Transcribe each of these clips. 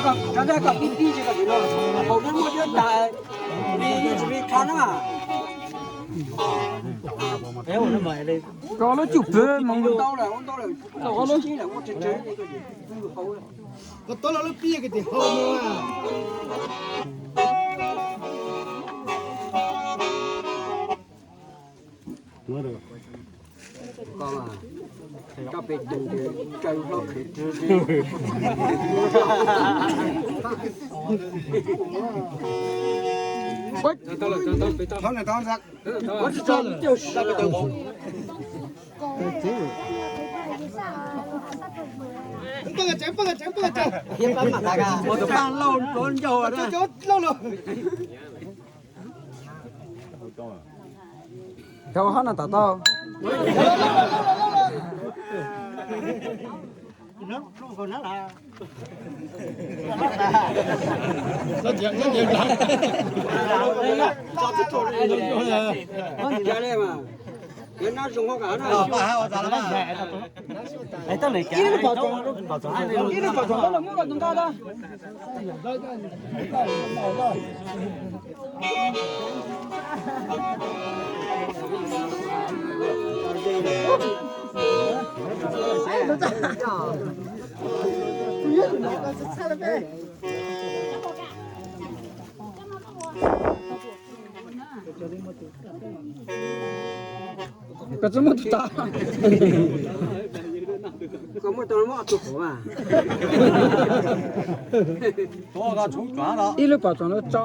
Rau ntawm koj pib pib tsis koj tsis los, hauv no muaj cov tas, yeej tsis li kha na. Koj lub cwj pwg mus ntau lawm, ntau lawm, koj lub cwj lawm muaj tsev tsev. Koj tod los lub pib koj tim hau no. Koj pem tus kaw hlob qhwv rwg. Rau hab no tom tau. Ib lub pom tsoom, ib lub pom tsoom tau los muab koj tus nqa tau. Koj tsis muaj tus tas. Koj muaj tau muab tus hov mas. Ib lub pom tsoom lub tso.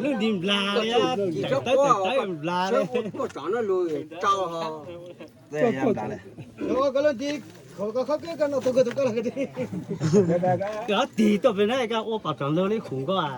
Lub nti nplas li, tawv tawv nplas li. Koj lub nti, koj khob koj no tus koj tus koj los. Koj tig tuaj pem na, koj ua pom tsoom lawg li khum koj.